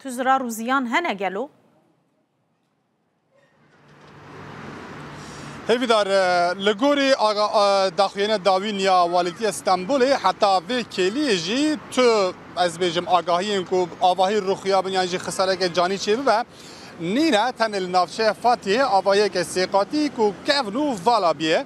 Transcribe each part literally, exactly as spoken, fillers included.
Tu zirar û ziyan hene gelo? Hêvîdar, e, li gorî aga-, e, daxuyêne dawîn ya Walîtiya Stenbolê, heta vê kêliyê jî tu, ez bêjim, agahiyên ku avahî rûxiya bin yan jî xisareke canî çêbibe, nîne. Tenê li navçeya Fatihê avahiyeke sêqatî ku kevn û vala bûye,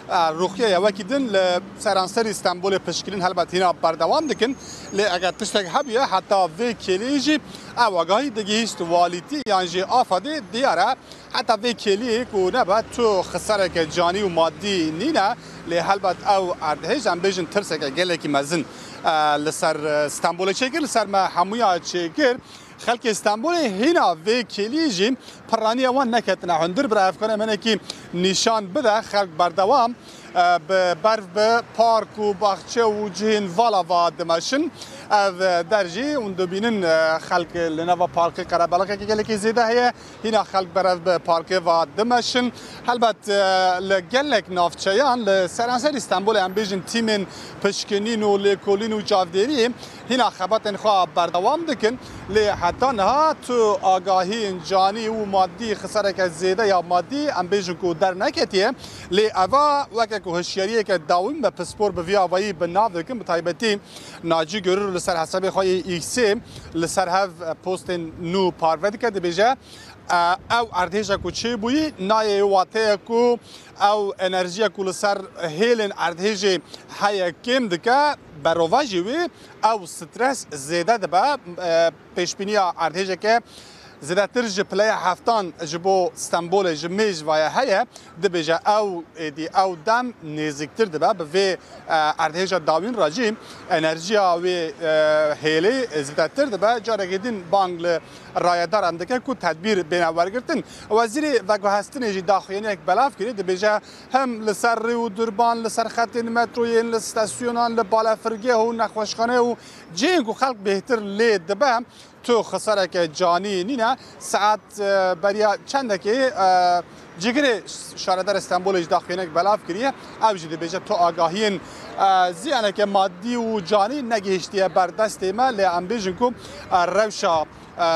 e, rûxiye ye. Wekî din li seranserî Stenbolê pişkirîn helbet hîna berdewam dikin. Lê eger tiştek hebûye, heta vê kêliyê jî ew agahî digihîşt Walîtî yan jî Afadê, diyar e. Heta vê kêliyê ku nebe tu xisareke canî û madî nîne, lê helbet ew erdhêj, em bêjin, tirseke gelekî mezin, e, li ser, e, Stenbolê çêkir, li ser me hemûya çêkir. Xelkê Stenbolê hîna vê kêliyê jî piraniya wan neketine hundir. Bira hevkarê me hinekî nîşan bide, xelk berdewam, e, bi berf bi park û baxçe û cihên vala va dimeşin. Ev der jî hûn dibînin, e, xelk li nava parkê qerebelixeke gelekî zêde heye. Hîna xelk berev bi parkê va dimeşin. Helbet, e, li gelek navçeyan li seranserî Stenbolê, em bêjin, tîmên pişkinîn û lêkolîn û çavdêriyê hîna xebatên xwe berdewam dikin. Lê heta niha tu agahiyên canî û madî, xisareke zêde ya madî, em bêjin, ku derneketiye. Lê eva weke ku hişyariyeke dawîn me, pispor bi vî avayî bi nav dikin, bi taybetî Nacî Gurur li ser hesabê xwe yê X-ê li ser hev postên nû parve dike, dibêje, e, ew erdhêja ku çêbûyî nayê, wateye ku ew enerjiya ku li ser hêlên erdhêjê heye kêm dike, berovajî wê ew stres zêde dibe. E, pêşbîniya erdhêjeke zêdetir ji pileya heftan ji bo Stenbolê, ji mêj vaye heye, dibêje ew êdî, ew dem nêzîktir dibe. Bi vê, e, erdhêja dawîn re jî enerjiya wê, e, hêlê zêdetir dibe. Carekê din bang li rayedaran dike ku tedbîr bêne wergirtin. Wezîrê veguhestinê jî daxuyaniyek belav kiriye, dibêje hem li ser rê û durban, li ser xetên metroyên, li stasyonan, li balefirgeh û nexweşxane û cihên ku xelk bêhtir lê dibe, tu xisareke canî nîne. Saet, e, beriya çendekê, e, cîgirê şaredarê Stenbolê jî daxuyanek belav kiriye. Ew jî dibêje tu agahiyên, e, ziyaneke madî û canî negihiştiye ber destê me, lê em bêjin ku, e, rewşa, e,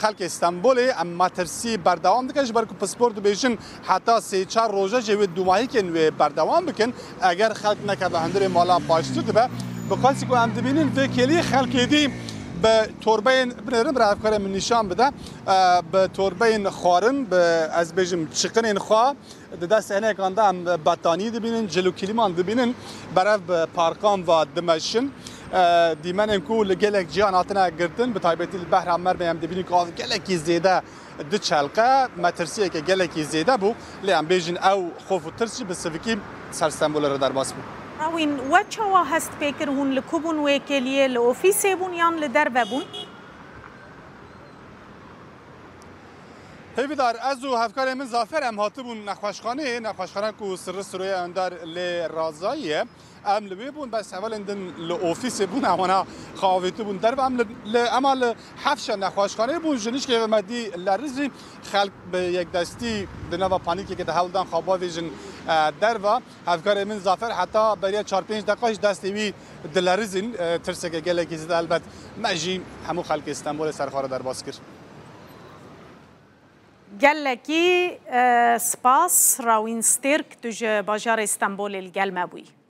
xelkê Stenbolê em metirsî berdewam dike, ji ber ku pispor dibêjin heta sê çar roja jî wê dûmahîkên wê berdewam bikin. Eger xelk nekeve hundirê malan baştir dibe. Bi qasî ku em dibînin vê kêlî xelkê dî bi torbeyên, binêrin bira hevkarê min nîşan bide, e, bi torbeyên xwarin, bi, ez bêjim, çiqinên xwe, di dest hinekan de em betanî dibînin, cil û kilîman dibînin, berev bi parkan ve dimeşin. E, dîmenên ku li gelek ciyan hatine girtin, bi taybetî li behra Mermê em dibînin ku av gelekî zêde diçelqe, metirsiyeke gelekî zêde bû, lê em bêjin ew xof û tirs jî bi sivikî ser Stenbolê re derbas bû. Rawîn, we çawa hest pê kir? Hûn li ku bûn wê kêliyê? Li ofîsê bûn yan li derve bûn? Hêvîdar, ez û hevkarê min Zafer em hatibûn nexweşxaneyê, nexweşxane ku Sirri Siroya Önder lê razayî ye. Em li wê bûn, bes hevalên din li ofîsê bûn, ewana xwe avêtibûn derve. Em li, li, ema li hefşa nexweşxaneyê bûn, ji nişkê ve me dî lerizî, xelk bi yekdestî di nava panîkekê de hewl dan xwe bavêjin, e, derve. Hevkarê min Zafer heta beriya çar pênc deqa jî destê wî dilerizîn, e, tirseke gelekî zêde helbet me jî hemû xelkê Stenbolê ser xwe re derbas kir. Gelekî, e, spas Rawîn Stêrk, tu ji bajarê Stenbolê li gel me bûyî.